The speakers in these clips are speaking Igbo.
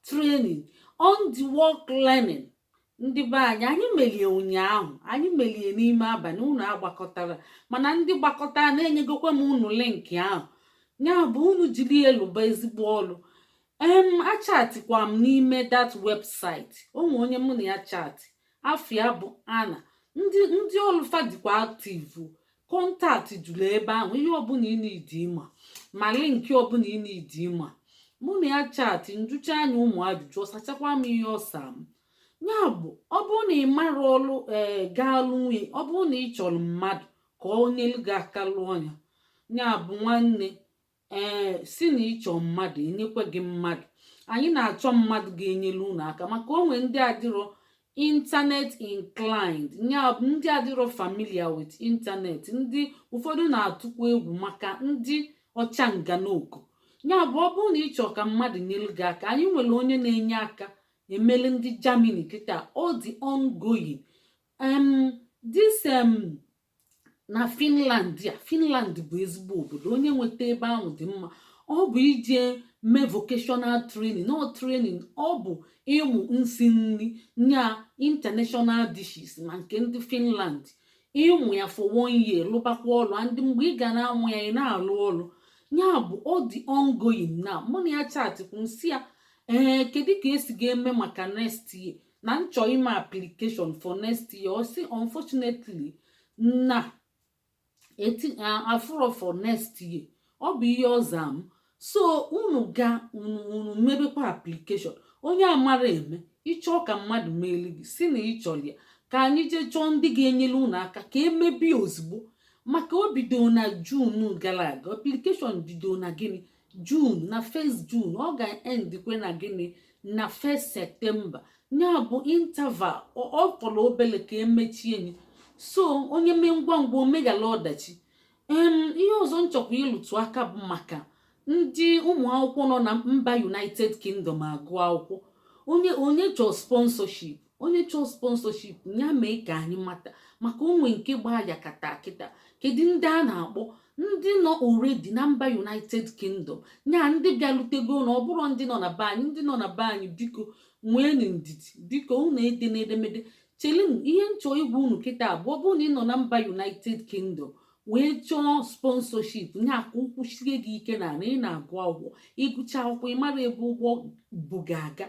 Training, on the work learning. Ndị be anyị, anyị melie ụnyaahụ, anyị melie n'ime abalị. Unu agbakọtara, mana ndị gbakọtara na-enyegokwa m unu link ahụ. Ya bụ, unu jiri elu ba ezigbo ọlụ. Achatikwa m n'ime that website. Onwe onye mụ na ya chat, afọ ya bụ Ana. Ndị ọlụfa dịkwa active. Contact juru ebe ahụ. Ihe ọbụla ị na-edi ịma, ma link ọbụla ị na-edi ịma, mụ na ya chat, njụcha anya ụmụ ajụjụ, ọ sachakwa m ihe ọsa m. Ya bụ, ọ bụrụ na ị mara ọlụ, ee, gaa lụ nwunye. Ọ bụrụ na ị chọrọ mmadụ ka ọ nyelu gị aka lụọ ya, ya bụ nwanne, ee, si na ịchọ mmadụ, enyekwa gị mmadụ. Anyị na-achọ mmadụ ga-enyelu unu aka, maka onwe ndị adịrọ internet inclined, ya bụ ndị adịrọ familiar with internet. Ndị ụfọdụ na-atụkwa egwu maka ndị ọcha nganoko. Ya bụ, ọ bụrụ na ị chọọ ka mmadụ nyelu gị aka, anyị nwere onye na-enye aka emele ndị Germany kịta. Ọ dị ongoing. This na Finland ya, Finland bụ ezigbo obodo. Onye nweta ebe ahụ dị mma. Ọ bụ ije mee vocational training, ọ training, ọ bụ ịmụ nsi nri nya international dishes, ma nke ndị Finland. Ịmụ ya for one year, lụbakwa ọlụ. And mgbe ị ga na-amụ ya, ị na-alụ ọlụ. Ya bụ, ọ dị ongoing. Na mụ na ya chatikwu, nsị ya, ee, kedu ka esi ga-eme maka next year, na nchọ ime application for next year? Ọ sị unfortunately na eti afụrọ for next year. Ọ bụ ihe ọza m. So unu ga unu mebekwa application. Onye amara eme, ịchọọ ka mmadụ meeli gị, si na ịchọrọ ya, ka anyị jee chọọ ndị ga-enyere unu aka ka emebie ozugbo, maka o bido na June gara aga. Application bido na gịnị? June, na 1st June. Ọ ga-endikwe na gịnị? Na 1st September. Ya bụ interval ọ fọrọ obele ka emechie nye. So onye mee ngwa ngwa, omeghala ọdachi. Ihe ọzọ nchọkwa ịlụtụ aka bụ maka ndị ụmụ akwụkwọ nọ na mba United Kingdom agụ akwụkwọ. Onye chọọ sponsorship, onye chọọ sponsorship, ya mee ka anyị mata, maka onwe nke gbaa ya kata kịta. Kedu ndị a na-akpọ? Ndị nọ already na mba United Kingdom, ya ndị bịalutego, na ọ bụrụ ndị nọ na be anyị. Ndị nọ na be anyị, biko nweenụ ndidi. Biko, unu ede n'edemede, chelinu. Ihe nchọ igwe unu kịta bụ, ọ bụrụ na ị nọ na mba United Kingdom wee chọọ sponsorship, nya ka ụkwụ sie gị ike na ị na-agụ akwụkwọ, ịgụcha akwụkwọ, ị mara ebe ụgbọ bụ ga-aga.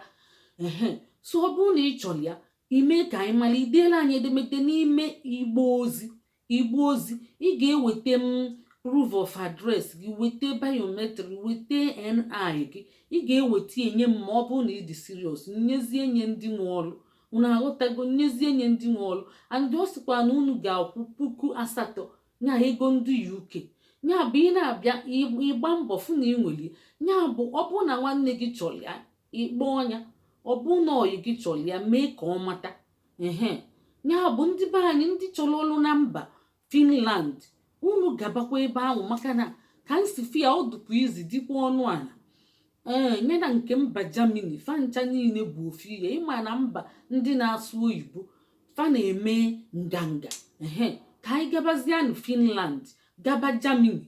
Ehe, so ọ bụrụ na ị chọrọ ya, ime ka anyị mara. Ideela anyị edemede n'ime igbe ozi. Igbe ozi, ị ga-eweta m proof of address gị, weta biometric, weta NI gị. Ị ga-eweta enye m, ma ọ bụrụ na ị dị serious, nyezie nye ndị nwe ọrụ. Unu aghọtago? Nyezie nye ndị nwe ọrụ. And ọ sịkwa na unu ga-akwụ 8,000, nya ego ndị UK. Ya bụ, ị na-abịa, ịgba mbọ fụ na ị nwere. Ya bụ, ọ bụrụ na nwanne gị chọrọ ya, ịkpọ ọnya. Ọ bụ na oyi gị chọrọ ya, mee ka ọ mata. Ehe, ya bụ, ndị be anyị, ndị chọrọ ọrụ na mba Finland, unu gabakwa ebe ahụ, maka na ka nsi ya, ọ dịkwa izi, dịkwa ọnụ ala. Ee, nye na nke mba Germany, fancha niile bụ ofu ihe. Ịma na mba ndị na-asụ oyibo, fa na-eme nganga. Ehe, ka anyị gabazianụ Finland, gaba Germany,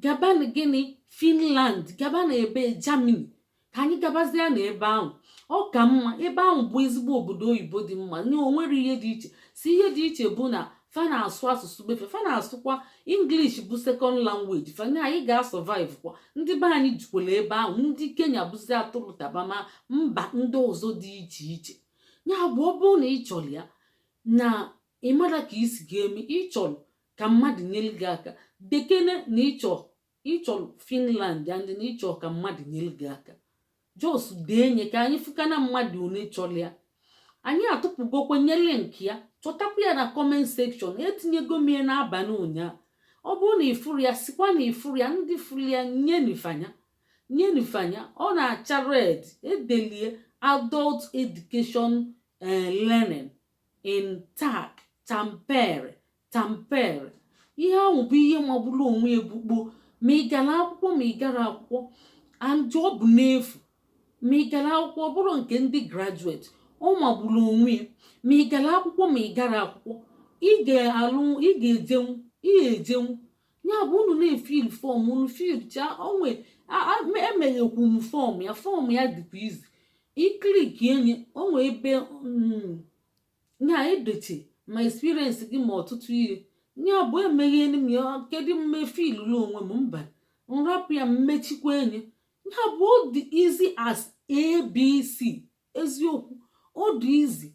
gabanụ gịnị? Finland, gaba na ebe Germany. Ka anyị gabazie na ebe ahụ, ọ ka mma. Ebe ahụ bụ ezigbo obodo oyibo dị mma. Nye onwere ihe dị iche. Si ihe dị iche bụ na fa na-asụ asụsụ befe, fa na-asụkwa English bụ second language fa. Nye anyị ga-asurvive kwa. Ndị be anyị jukwara ebe ahụ. Ndị Kenya bụzi atụrụ taba, ma mba ndị ọzọ dị iche iche. Ya bụ, ọ bụrụ na ị chọrọ ya, na ị mara ka isi ga-eme, ịchọrọ ka mmadụ nyere gị aka, dekene na ịchọrọ Finland and na ịchọrọ ka mmadụ nyere gị aka. Just deenye ka anyị fụkana mmadụ one chọrọ ya. Anyị atụpụgokwe nye link ya. Chọtakwa ya na comment section. Etinyego m ya n'abalị ụnyaahụ. Ọ bụrụ na ịfụrụ ya, sikwa na ịfụrụ ya. Ndị fụrụ ya, nyenifanya, nyenifanya. Ọ na-acha red. Edelie adult education learning in Tak Tampere. Tampere, ihe ahụ bụ ihe magburu onwe egbukpo. Ma ị gara akwụkwọ, ma ị gara akwụkwọ, and ọ bụ n'efu. Ma ị gara akwụkwọ, ọ bụrụ nke ndị graduate, ọ magburu onwe ya. Ma ị gara akwụkwọ, ma ị gara akwụkwọ, ị ga-alụ, ị ga-ejenwu, ị ga-ejenwu. Ya bụ, unu na-efill form unu, fill cha onwe. Emeghekwu m form ya. Form ya dịkwa izi. I click enye, o nwee ebe nya edeche ma experience gị ma ọtụtụ ihe. Ya bụ, emegheni m ya. Kedu mmefe ilulu onwe m? Mba, nrapụ ya, mmechikwa enye. Ya bụ, ọ dị easy as ABC. Eziokwu, ọ dị easy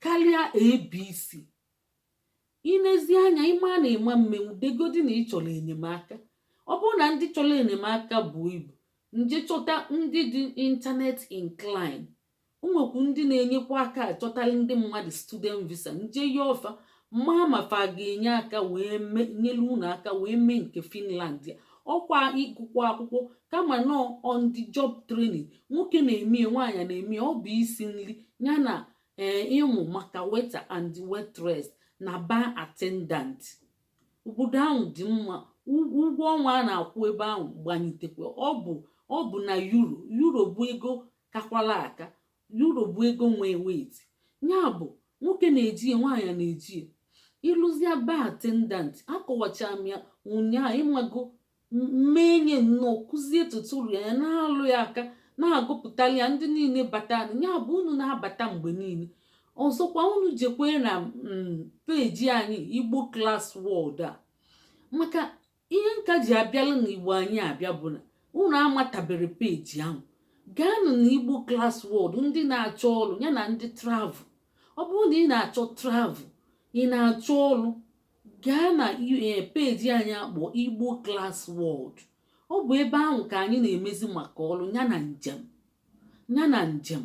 karịa ABC. Inezi anya, ịma na ịma mmenwu degodi na ị chọrọ enyemaka. Ọ bụrụ na ndị chọrọ enyemaka bụ ibu nje, chọta ndị dị internet incline. O nwekwu ndị na-enyekwa aka achọtara ndị mmadụ student visa. Nje ya ọfa mma ma fa ga-enye aka wee nyere unu aka wee mee nke Finland ya. Ọkwa ịgụkwa akwụkwọ kama nọ on the job training. Nwoke na-eme, nwaanyị na-eme. Ọ bụ isi nri ya na ee ịmụ maka waiter and waitress na bar attendant. Obodo ahụ dị mma. Ụgwọ ọnwa a na-akwụ ebe ahụ gbanyitekwa. Ọ bụ na euro. Euro bụ ego kakwala aka, euro bụ ego nwee weight. Ya bụ, nwoke na-eji ya, nwaanyị na-eji ya. Ịlụzie bar attendant, akọwachara m ya ụnyaahụ. Ịmago mmenye nnọọ, kụzie tutorial ya, na-alụ ya aka, na-agụpụtali ya ndị niile bata. Ya bụ, unu na-abata mgbe niile. Ọzọkwa, unu jekwe na peji anyị, Igbo Class World a, maka ihe nka ji abịala na Igbo anyị abịa bụ na unu amatabere peji ahụ. Gaanụ na Igbo Class World. Ndị na-achọ ọrụ ya na ndị travel, ọ bụrụ na ị na-achọ travel, ị na-achọ ọrụ, gaa na peji anyị akpọ Igbo Class World. Ọ bụ ebe ahụ ka anyị na-emezi maka ọrụ ya na njem ya na njem.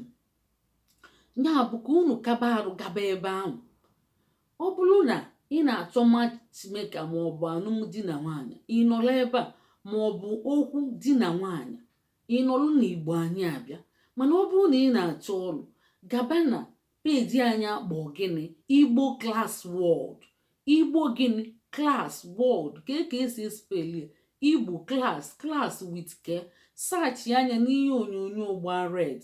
Ya bụ, ka unu kaba arụ gaba ebe ahụ. Ọ bụrụ na ị na-achọ matchmaker ma ọ bụ alụmdi na nwanyị, ị nọrọ ebe a, ma ọ bụ okwu di na nwanyị, ị nọrọ n'Igbo anyị abịa. Mana ọ bụrụ na ị na-achọ ọrụ, gaba na peji anyị akpọ gịnị? Igbo Class World. Igbo gịnị? Class World. Ka esi spell ya? Igbo Class, class with k. Search anya n'ihe onyonyo gba red,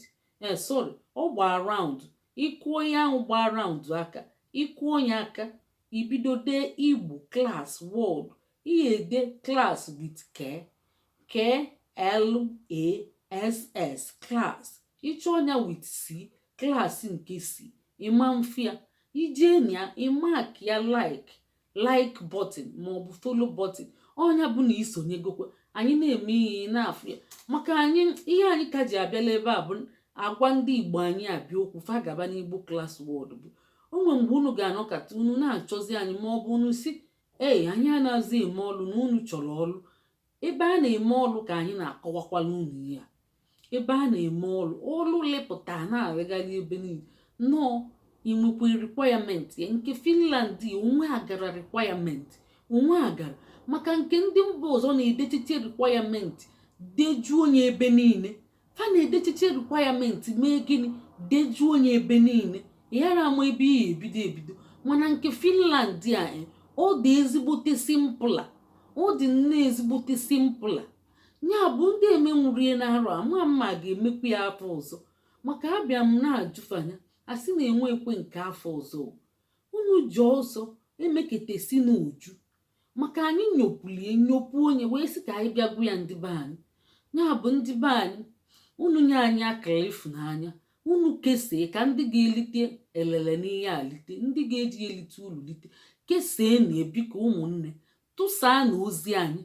sorry, ọ gba round. Ịkụọ ya ahụ gba round aka, ịkụọ ya aka, ibido dee Igbo Class World. Ihe ede class with k, k l a s s, class. Ịchọ ọnya with c, class nke c, ịma mfịa ijee na ya, ịmak ya like button maọbụ follow button. Ọnya bụ na isonyegokwa anyị na-eme ihe na-afụ ya. Maka anyị, ihe anyị ka ji abịala ebe a bụ agwa ndị Igbo anyị abịa okwu fa gaba n'Igbo Class World. Bụ onwe mgbe unu ga-anọkọta, unu na-achọzi anyị, ma ọ bụ unu si ee, anyị anaghịzi eme ọlụ na unu chọrọ ọlụ. Ebe a na-eme ọlụ ka anyị na-akọwakwala unu ya. Ebe a na-eme ọlụ, ọlụ lepụta na-arịgharị ebe niile nnọọ. Inwekwa requirement ya nke Finland onwe agara requirement onwe agara. Maka nke ndị mba ọzọ na-edechiche requirement, dejuo onye ebe niile. Fa na-edechiche requirement mee gịnị? Dejuo onye ebe niile, yara ama ebe ihe ebido ebido. Mana nke Finland a, ọ dị ezigbote simple, ọ dị nnọọ ezigbote simple. Ya bụ, ndị emenwurie na-arụ ama mma ga-emekwa ya afọ ọzọ. Maka abịa m na-ajụfanya, asị na-enwe ekwe nke afọ ọzọ. Unu ji ọsọ emekete si n'uju, maka anyị nyopulie nyopu onye wee sị ka anyị bịa gwa ya ndị be anyị. Ya bụ, ndị be anyị, unu nye anyị akara ịfụnanya, unu kesie ka ndị ga-elite elele n'ihe a lite, ndị ga-eji elite uru lite. Kesie na ebiko ụmụnne, tụsaa na ozi anyị,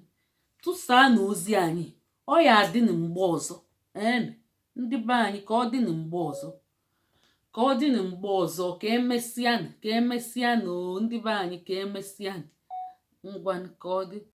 tụsaa na ozi anyị. Ọ ya adị na mgbe ọzọ. Ee, ndị be anyị, ka ọ dị na mgbe ọzọ, ka ọ dị na mgbe ọzọ. Ka emesịa, ka emesịa na ndị be anyị, ka emesịa. Ngwa, ka ọ dị.